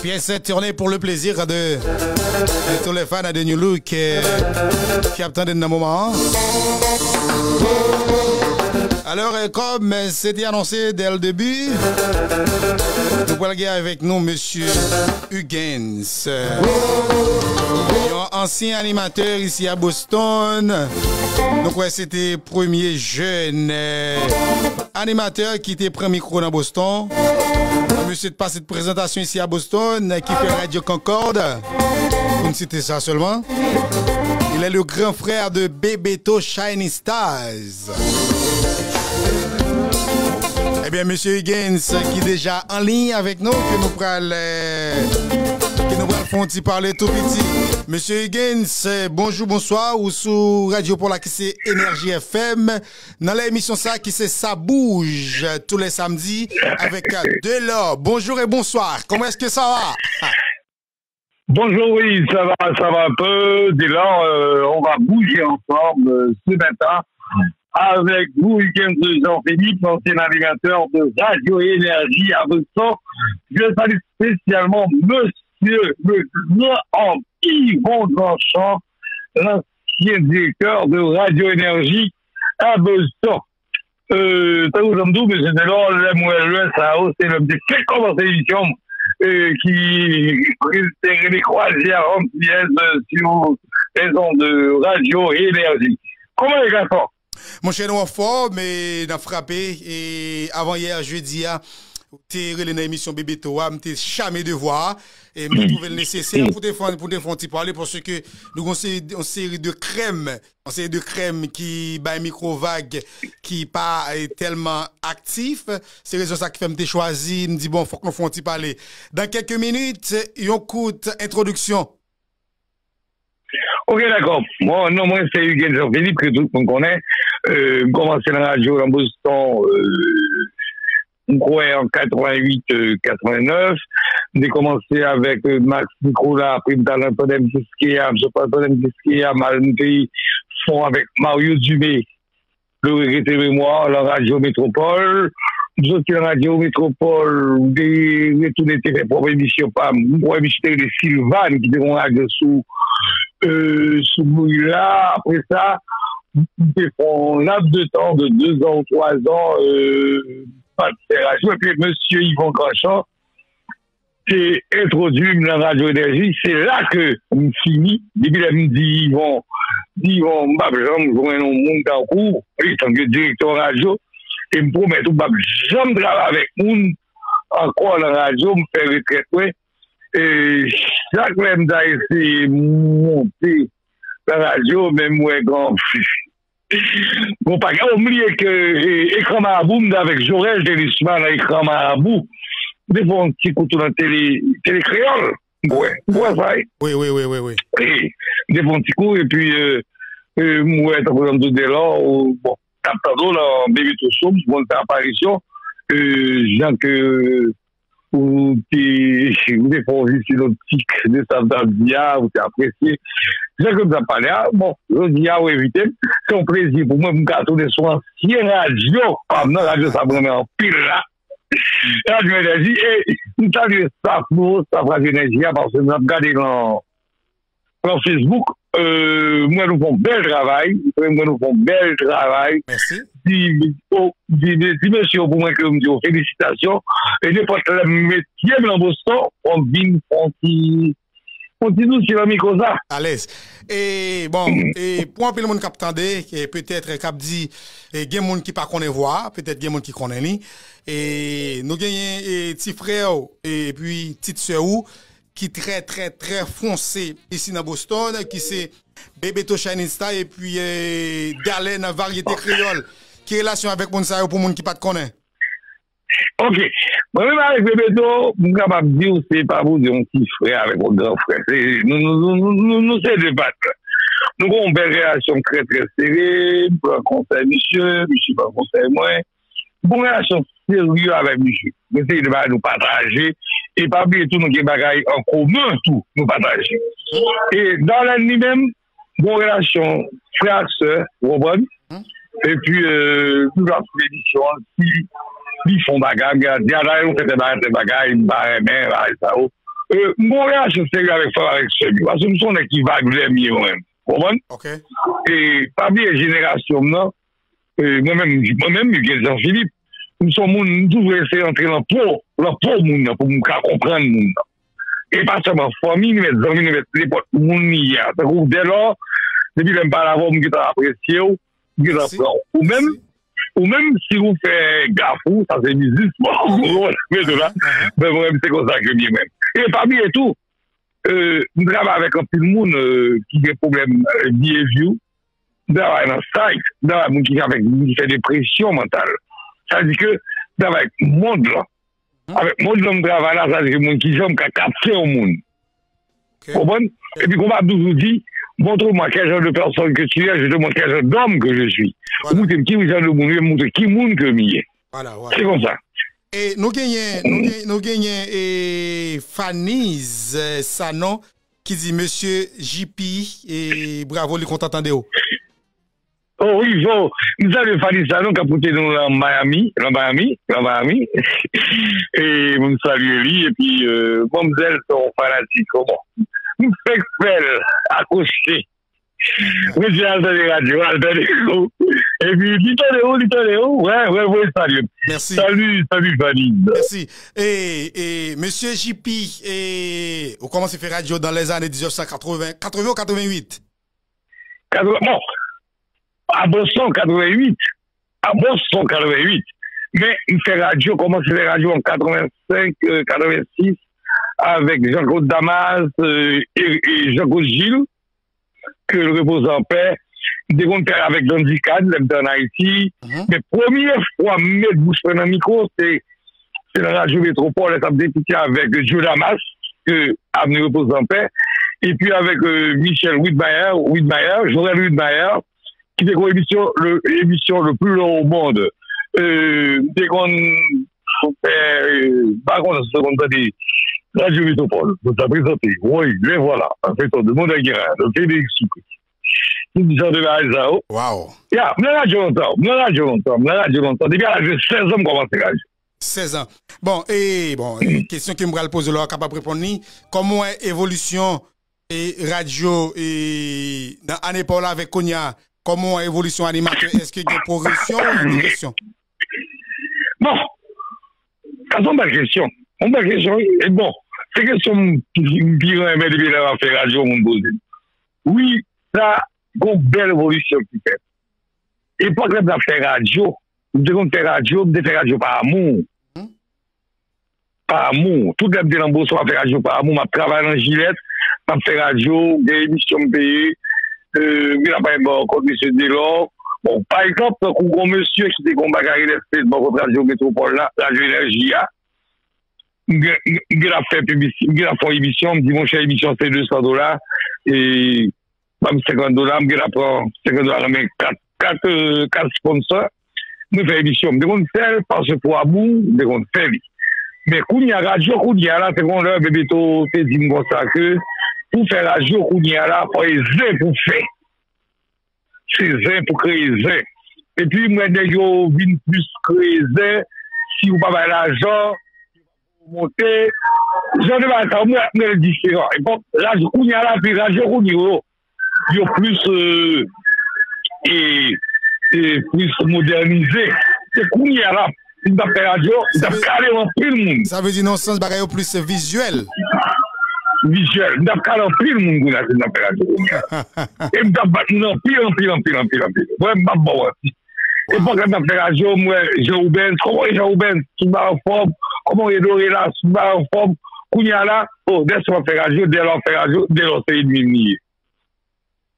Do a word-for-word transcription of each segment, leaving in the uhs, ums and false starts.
Pièce tournée pour le plaisir de, de tous les fans de New Look, euh, ki ap tande nan moman an. Alors, euh, comme c'était annoncé dès le début, nou pral gen avèk nou Mesye Huguens, euh, yon ansyen animatè isi a Boston. Nou kwè se te premye jèn, euh, animatè ki te pran mikwo nan Boston. Mesye te pase de prezantasyon isi a Boston, euh, ki fè Radio Concorde. Pou n site sa sèlman. Il est le grand frère de Bebeto Shiny Stars. Ebyen, Mesye Huguens ki deja an liy avèk nou, ke nou pral, euh, ke nou pral fè yon ti pale tou piti. Mesye Huguens, euh, bonjou, bonswa, ou sou radyo pa w la ki se Enerji F M, nan lè emisyon sa ki se Sa Bouge, tou lè samdi, avèk, euh, Delò. Bonjour et bonsoir, comment est-ce que ça va? Bonjour, oui, ça va, ça va un peu. Dès lors, euh, on va bouger ensemble euh, ce matin avec vous, Huguens Jean-Philippe, ancien animateur de Radio Énergie à Boston. Je salue spécialement monsieur le grand Yvon Grandchamp, l'ancien directeur de Radio Énergie à Boston. Tankou jan m di w, mesye Delò, lè m wè lè sa yo, se lè m te fèk kòmanse emisyon m, ki te rele Kwazyè Antiyèz sou lèzond de Radio Énergie. Kòman e gason? Monchè, nou anfòm, e n ap frape. E avan yè, jedi a, ou te rele nan emisyon Bebeto a, m te chame devwa a, e m te twouve l nesesè pou te fè, pou te fè yon ti pale, paske nou gen yon seri, yon seri de krèm, yon seri de krèm ki bay mikwo vag ki pa eh, tèlman aktif. Se rezon sa ki fè m te chwazi, m di bon, fòk nou fè yon ti pale. Dans quelques minutes, yon kout entwodiksyon. Ok, dakò. Bon, non mwen se Hugues Jean Philippe, ke tout moun konnen. Euh, m kòmanse nan radyo nan Boston, euh, m kwè an katrevenn uit, euh, katrevenn nèf. M te kòmanse avèk euh, Max Nicolas, apre m t al nan Tandem Kiskeya, m sot nan Tandem Kiskeya, m al m te fon avèk Mario Dumé, le regretté mémoire, nan radyo Metropole. M soti nan radyo Metropole, m te retounen te fè pwòp emisyon pa m. M kwè misye te rele Silvan, ki te gon radyo sou, euh, sou Bouy la. Apre sa, m te fè yon laps de tan de deux ans ou trois ans, euh, m pa t fè radyo. Epi mesye Yvon Grandchamp te entwodui m nan Radyo Enèji, se la ke m fini. Depi lè m di Yvon, di Yvon, m p ap janm jwenn yon moun tankou w, etanke direktè radyo, e m pwomèt ou, m p ap janm travay avèk moun ankò nan radyo, m fè retrèt mwen. E chak lè m ta eseye monte nan radyo, men m wè gen Bon, pa gen, m bliye ke e, Ekran Marabou, m te avèk Jorel Delisma nan Ekran Marabou. M te fè yon ti kou tou nan tele, tele kreyòl. M kwè. M kwè sa, wi. Wi, wi, wi, wi, wi. Wi. M te fè yon ti kou, epi, euh, euh, m wè, tankou jan m di w, Delò, ou, bon, t ap tande w nan Bebe Tousou, m wè l fè aparisyon, euh, jan ke ou te, ou te fè yon vizit optik de sa m t ap di a, ou te apresye jan ke m t ap pale a. Bon, jodi a, ou envite m. Se yon plezi pou mwen pou m ka tounen sou ansyen radyo pa m nan, radyo sa m renmen anpil la. Radyo Enèji, e m salye staff nou, staff Radyo Enèji a, paske m ap gade nan nan Facebook, euh, m wè nou fè yon bèl travay, m wè nou fè yon bèl travay. Mèsi. Di, oh, di, di, di mesye yo pou mwen ke m di yo felisitasyon. E nenpòt lè m met pye m nan Boston, fò m vin fè yon ti, fè yon ti dousi nan mikwo sa. Alèz. E bon, e pou anpil moun k ap tande, e petèt k ap di, e gen moun ki pa konnen vwa a, petèt gen moun ki konnen li. E nou genyen e ti frè w, epi ti sè ou, ki trè, trè, trè fonse isi nan Boston, ki se Bebeto Shining Star epi eh, Dalè nan varyete kreyòl. Ki relasyon avèk moun sa yo pou moun ki pa t konnen? Ok. Mwen menm avèk Bebeto, m kapab di w se pa pou di yon ti frè avèk yon gran frè. Se, nou, nou, nou, nou, nou, nou se de patnè. Nou gen yon bèl relasyon trè, trè sere. M pran konsèy misye, misye pran konsèy mwen. Bon relasyon serye avèk misye. Nou se de bagay nou pataje. E pa bliye tou, nou gen bagay an komen tou, nou pataje. E Darlène li menm, bon relasyon frè ak sè, ou konprann? Epi, euh, nou ap swiv emisyon an, si li fè yon bagay, m gen di, "A, dayè, nou fè tèl bagay, tèl bagay, m pa renmen, bagay sa yo." E, m gen yon relasyon serye avèk frè m, avèk sè m yo, paske m se yon nèg ki vag lè m ye mwen menm. Ou konprann? E pa bliye jenerasyon m nan, e, mwen menm, mwen menm, Miguel Jean Philippe, m se yon moun, m toujou eseye antre nan po, nan po moun nan, pou m ka konprann moun nan. E pa sèlman fanmi, ni mèt zanmi, ni mèt nenpòt moun li ye a. Tankou Delò, depi lè m pale avè w, m gentan apresye w, m gentan pran w. Ou menm, ou menm, si ou fè gaf ou, sa se biznis mwen, ou konprann sa m vle di w la. Men mwen menm, se konsa ke m ye mwen. E pa bliye tou, e, m travay avèk anpil moun, e, ki gen pwoblèm, e, behavior. M travay nan psych, m travay moun ki avèk moun ki fè depresyon mantal. Sa vle di ke m travay avèk mond lan. Avèk mond lan m travay la, sa vle di ke moun ki jan m ka kapte yon moun. Konprann? Epi konpa toujou di, "Montre-moi quel genre de personne que tu es, je te montre quel genre d'homme que je suis." Ou montre m ki jan de moun ou ye, m montre ki moun ke m ye. Se konsa. E nou genyen, nou genyen, nou genyen e, Faniz e, Sanon ki di, "Mesye J P, e, bravo, li kontan tande w." Oh, wi, bon, m salye Faniz Sanon k ap koute nou nan Miami, nan Miami, nan Miami. E m salye li, epi e, manmzèl se yon fanatik, kòman? M fèk fè l akwoche. Mesye, al tande radyo, al tande w. Epi, li tande w, li tande w. Wè, wè, voye salye m. Mèsi. Salut, salut, Fanny. Mèsi. E, e, mesye J P, e, ou kòmanse fè radyo dans les années dix-neuf cent quatre-vingts, quatre-vingts ou quatre-vingt-huit? Katreven, bon, avan son katreven uit. Avan son katreven uit. Men, m fè radyo, kòmanse fè radyo an katreven senk, e, katreven sis, avèk Jean-Claude Damas, e, e, e Jean-Claude Gilles. Ke l repoze an pè. M te konn fè avèk Dandy Cad, lè m te ann Ayiti. Men premye fwa m met bouch mwen nan mikwo, se, se nan Radyo Metropole, lè sa m te piti avèk Joe Damas, ke Avni repoze an pè, epi avèk e, Michel Widmayer, Widmayer, Jorel Widmayer, ki te gen emisyon, le, emisyon Le Plus Long au Monde. E, m te konn fè, e, m pa konnen si w konn tande Radyo Metropole. Mwen ta prezante, woy, le vwala, an fèt, de Mondaguera, de Félix Soucré. Tout jan de bagay sa yo. Wow. Ya, m nan radyo lontan, m nan radyo lontan, m nan radyo lontan. Depi a laj de sèz an, m kòmanse radyo. Sèz an. Bon, e, bon, e, kesyon ke m pral poze w la, w kapab reponn li. Kòman w wè evolisyon e radyo, e, nan ane pa w la avèk kounye a, kòman w wè evolisyon animatè, èske gen pwogresyon ou regresyon? Bon, sa se yon bèl kesyon. Yon bèl kesyon, wi. E bon, se kesyon m, m pi renmen depi lè m ap fè radyo, moun poze m. Wi, sa, gon bèl evolisyon ki fèt. Epòk lè m t ap fè radyo, m te konn fè radyo, m te fè radyo pa amou. Pa amou. Tout lè m te nan Boston, m ap fè radyo pa amou. M ap travay nan Jilèt, m ap fè radyo, gen emisyon m peye, e, m gen apay bò kont mesye Delò. Bon, pa egzanp, tankou gon mesye ki te gon bagay rele Fed bò kont radyo Metropole la, radyo Enèji a. M gen, m gen ap fè piblis-, m gen ap fè yon emisyon, m di, "Monchè, emisyon se de san dola." E Ban m senkant dola, m gentan pran senkant dola nan men kat, kat, euh, kat sponsor. Mwen fè emisyon. M te konn fè l paske pou amou, m te konn fè li. Men kounye a, radyo kounye a la, se konn lè Bebeto te di m konsa ke pou fè radyo kounye a la, fò e zen pou fè. Se zen pou kreye zen. Epi m wè nèg yo vin plis kreye zen, si ou pa bay lajan, monte. Jan de bagay sa yo, mwen, mwen diferan. Epòk, radyo kounye a la, epi radyo kounye yo, yo plis, euh, e, e plis modènize. Se kounye a la, si m t ap fè radyo, m t ap kale anpil moun. Sa vle di, nan sans, bagay yo plis vizyèl. Vizyèl. M t ap kale anpil moun kounye a, si m t ap fè radyo kounye a. E m t ap bat moun anpil, anpil, anpil, anpil, anpil. Mwen, m p ap ba w manti. Epòk la m t ap fè radyo, m wè Jean Rubens, kòman w ye Jean Rubens? Tout bagay anfòm, kòman w ye Dorela? Tout bagay anfòm. Kounye a la, oh, dèske m ap fè radyo, dèlè w ap fè radyo, dèlè w se ènmi m li ye.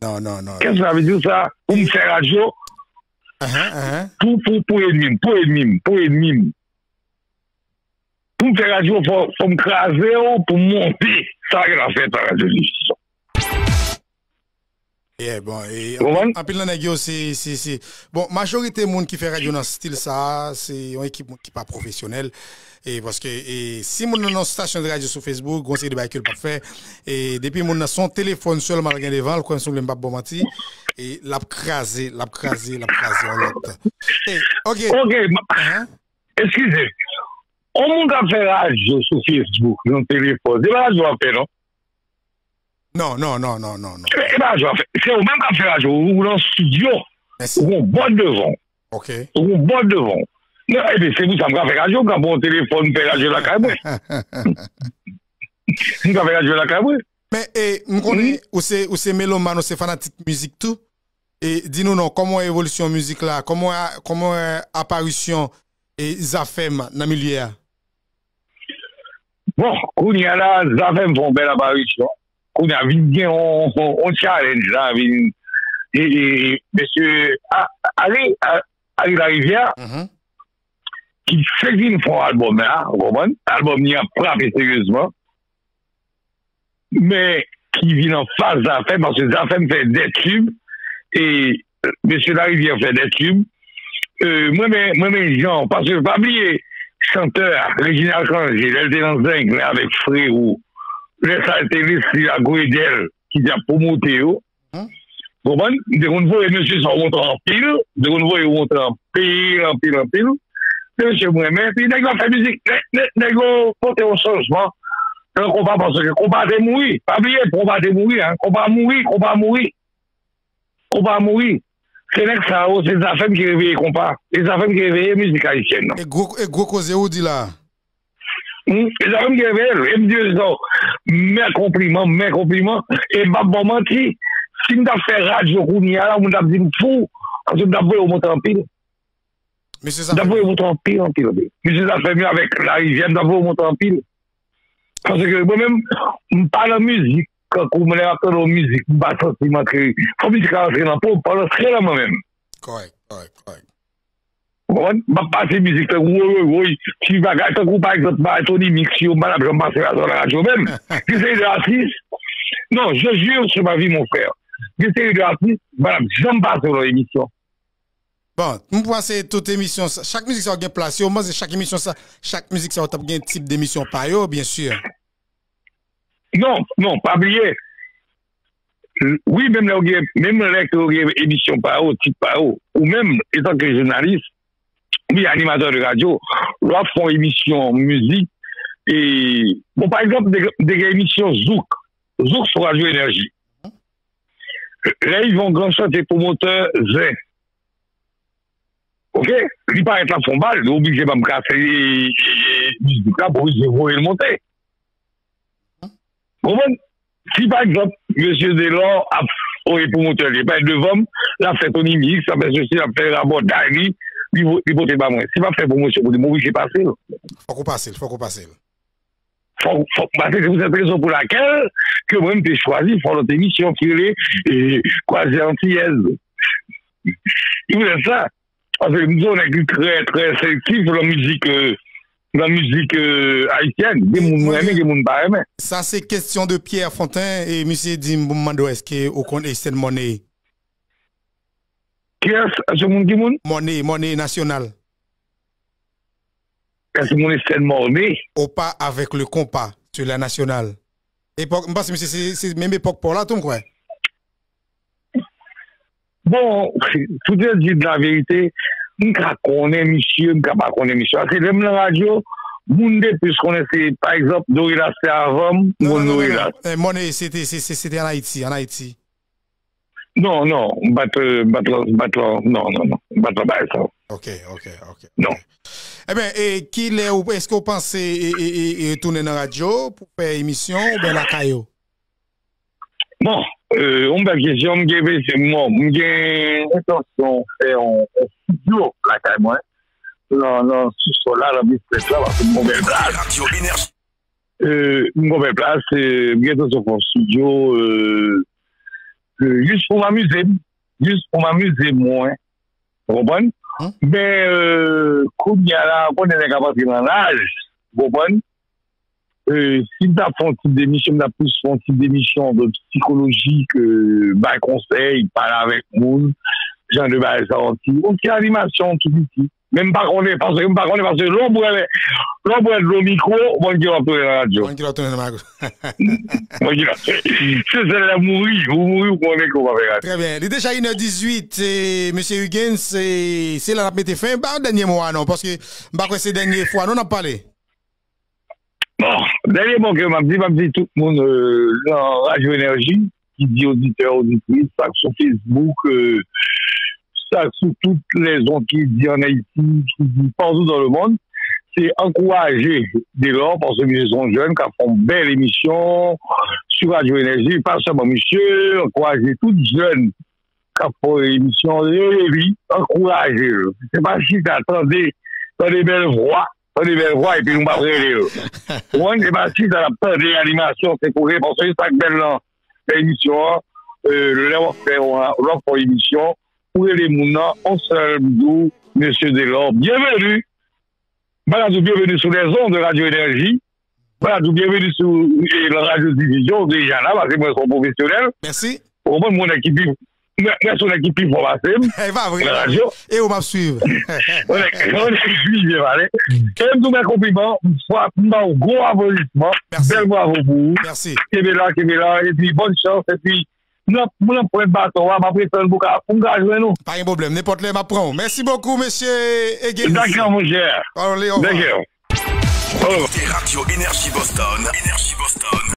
Non, non, non. Kèsa sa vle di sa? Pou m fè radyo, pou, pou, pou ènmi m, pou ènmi m, pou ènmi m. Pou m fè radyo, fò, fò m kraze w, pou m monte. Sa gen afè sa radyo difizyon. Yeah, bon, e anpil, anpil nan nèg yo, se, se, se, bon, majorite moun ki fè radyo nan stil sa a, se yon ekip moun ki pa pwofesyonèl. E paske, e si moun nan yon stasyon de radyo sou Facebook, gon seri de bagay ke l p ap fè. E depi moun nan se yon telefòn sèlman l gen devan l, kwè m si w vle m p ap ba w manti. E l ap kraze, l ap kraze, l ap kraze yon lòt. E, ok. Ok, Eskize, yon moun k ap fè radyo sou Facebook, nan telefòn, se pa radyo w ap fè, non? Non, non, non, non, non, non. E pa radyo w ap fè. Se ou menm k ap fè radyo, ou nan estidyo, ou gon bòd devan w. Ok. Ou gon bòd devan w. Non, epi se pou sa m ka fè radyo, m ka pran yon telefòn, m fè radyo lakay mwen. M ka fè radyo lakay mwen. Men, e, m konnen ou se, ou se melomàn, ou se fanatik mizik tou. E, di nou non, kòman evolisyon mizik la, kòman, kòman aparisyon e Zafèm nan milye a? Bon, kounye a la, Zafèm fè yon bèl aparisyon. Kounye a, vin gen yon, yon, yon challenge la, vin, e, e, mesye, a, Ari, a, Ari Larivière, ki fèk vin fè yon albòm la, ou konprann? Albòm li an frape seryezman. Men ki vin anfas Zafèm, paske Zafèm fè de tib, e mesye Larivière fè de tib. E, mwen renmen, mwen renmen jan, paske pa bliye chantè a, Reginald Cangé, lè l te nan Zenglen avèk Frero, lè sa l te Lesly Lagredèl ki te ap pwomote yo. Konprann? M te konn voye mesye sa yo monte anpil, m te konn voye yo monte anpil, anpil, anpil. Se mesye mwen renmen, epi nèg yo ap fè mizik, nèg, nèg, nèg yo pote yon chanjman nan konpa, paske konpa te mouri. Pa bliye, konpa te mouri, hein. Konpa mouri, konpa mouri. Konpa mouri. Se nèg sa yo, se Zafèm ki reveye konpa. E Zafèm ki reveye mizik ayisyèn nan. E gwo, e gwo koze ou di la. Hmm? E Zafèm ki reveye l. E m di yo sa, men konpliman, men konpliman. E m p ap ba w manti. Si m t ap fè radyo kounye a la, moun t ap di m fou. Paske m t ap voye yo monte anpil. Mesye Zafèm. M t ap voye monte anpil, anpil, anpil. Mesye Zafèm yo avèk Larivière, m t ap voye monte anpil. Paske mwen menm, m pa nan mizik, kankou mwen lè m ap tande yon mizik, m pa santi m antre. Fò mizik la antre nan po m, fò l antre nan mwen menm. Kòrèk, kòrèk, kòrèk. Ou konprann? M ap pase mizik tankou woy, woy, woy, ti bagay, tankou pa egzanp, bagay Tony Mix yo, m pa t ap janm pase la nan radyo menm. Gen seri de atis, non, je jure sur ma vie, mon frère. Gen seri de atis, m pa t ap janm pase yo nan emisyon. Bon, m panse tout emisyon sa, chak mizik sa yo gen plas yo, m panse chak emisyon sa, chak mizik sa yo t ap gen tip de emisyon pa yo, byen si. Non, non, pa bliye. Wi, menm lè yo gen, menm lè ke yo gen emisyon pa yo, tip pa yo, ou menm, etanke jounalis, wi, animatè de radyo, lè w ap fè yon emisyon mizik, e, bon, pa egzanp, de, de gen emisyon Zouk, Zouk sou Radyo Enèji. Lè Yvon Grand chante pwomotè zen. Oke? Li parèt la fon bal, li oblije ban m kase mizik la, pou oblije voye l monte. Konprann? Si pa egzanp, mesye Delò ap oye pwomotè li, pa devan m, l ap fè Tony Mix, l ap fè sesi, l ap fè rabòday li, li, li pote ba mwen. Si m ap fè pwomosyon pou li, m oblije pase l. Fòk ou pase l, fòk ou pase l. Fòk, fòk, paske se pou sèt rezon pou lakèl ke mwen m te chwazi fè lòt emisyon ki rele e, Kwazè Antiyèz. Se pou tèt sa. Paske m se yon nèg ki trè, trè selektif nan mizik, e, nan mizik e, ayisyèn. Gen moun mwen renmen, gen moun m pa renmen. Sa se kesyon de Pierre Fontaine e misye di m pou m mande w èske ou konn Eastern Money. Kiyès? Èske moun ki moun? Money, Money National. Èske moun Eastern Money? Ou pa avèk le konpa sur la nasyonal. Epòk, m panse misye se, se menm epòk pa w la tou, m kwè. Bon, pou te di la verite, m ka konnen misye, m ka pa konnen misye. Paske lè m nan radyo, moun de plis konnen se, pa egzanp, Dorilas te avan m, m konn Dorilas. Money, se te, se, se, se te an Ayiti, an Ayiti. Non, non, m pa t, m pa t, m pa t, non, non, non, m pa t nan bagay sa. Ok, ok, ok. Non. Ebyen, e kilè ou, èske ou panse e, e, e, e retounen nan radyo pou fè emisyon oubyen lakay ou? Bon, e, yon bèl kesyon, m gen, bon, m gen entansyon fè yon, yon estidyo lakay mwen, nan, nan sousòl la, nan bistrèt la, paske m gon bèl plas. Radyo Enèji. E, m gon bèl plas, e, m gen entansyon fè yon estidyo, e, e, jis pou m amize m, jis pou m amize mwen, ou konprann? Men, e, kounye a la, ou konnen nèg ap antre nan laj, ou konprann? E, si m t ap fè yon tip de emisyon, m t ap plis fè yon tip de emisyon de sikolojik, e, bay konsèy, pale avèk moun, jan de bagay sa yo, yon ti, yon ti animasyon tou piti. Men m pa konnen, paske m pa konnen, paske lè w bwè, lè w bwè dlo mikwo, bon, ki w ap tounen nan radyo. Bon, ki w ap tounen nan radyo. Bon, ki w ap, se sèl lè mouri, ou mouri, ou konnen ke w pa fè radyo. Trè byen. Li deja inè dizuit, e, mesye Huguens, e, se la n ap mete fen. Ba dènye mo a non, paske m pa kwè se dènye fwa non n ap pale. Bon, dènye mo ke m ap di, m ap di tout moun, euh, nan Radyo Enèji, ki di oditè, oditris, sa k sou Facebook, euh, sa k sou tout lèzon ki di ann Ayiti, ki di patou dan lemonn, se ankouraje Delò, paske misye se yon jèn k ap fè yon bèl emisyon sou Radyo Enèji, pa sèlman misye, ankouraje tout jèn k ap fè emisyon, rele li, ankouraje l. Se pa chita, tande, tande bèl vwa, tande bèl vwa, epi nou p ap rele l. Ou konprann? Se pa chita, n ap tande animasyon, se kore, paske se sa k bèl nan emisyon an, euh, lè w ap fè, lè w ap fè emisyon, ou rele moun nan, yon sèl m di w, mesye Delò, byenveni. M pa ka di w byenveni sou lèzon de Radyo Enèji. M pa ka di w byenveni sou, e, nan radyo difizyon, ou deja la, paske mwen se yon pwofesyonèl. Mèsi. Ou konprann, mwen nèg ki pi, mwen, mwen se yon nèg ki pi fò pase m. E pa vre. Nan radyo. E ou m ap swiv. Yon nèg, yon nèg ki pi byen pale. E m di w mèsi konpliman, m fwa, m ba w gwo aplodisman. Mèsi. Bèl bravo pou ou. Mèsi. Kenbe la, kenbe la, epi bòn chans, epi Mwen ap, mwen ap pran baton an, m ap ret tann pou ka, pou m ka jwenn ou. Pa gen pwoblèm, nenpòt lè m ap pran w. Mèsi bokou, mesye Egens. Dakò, monchè. Dakò. Koute Radyo Enèji Boston. Enèji Boston.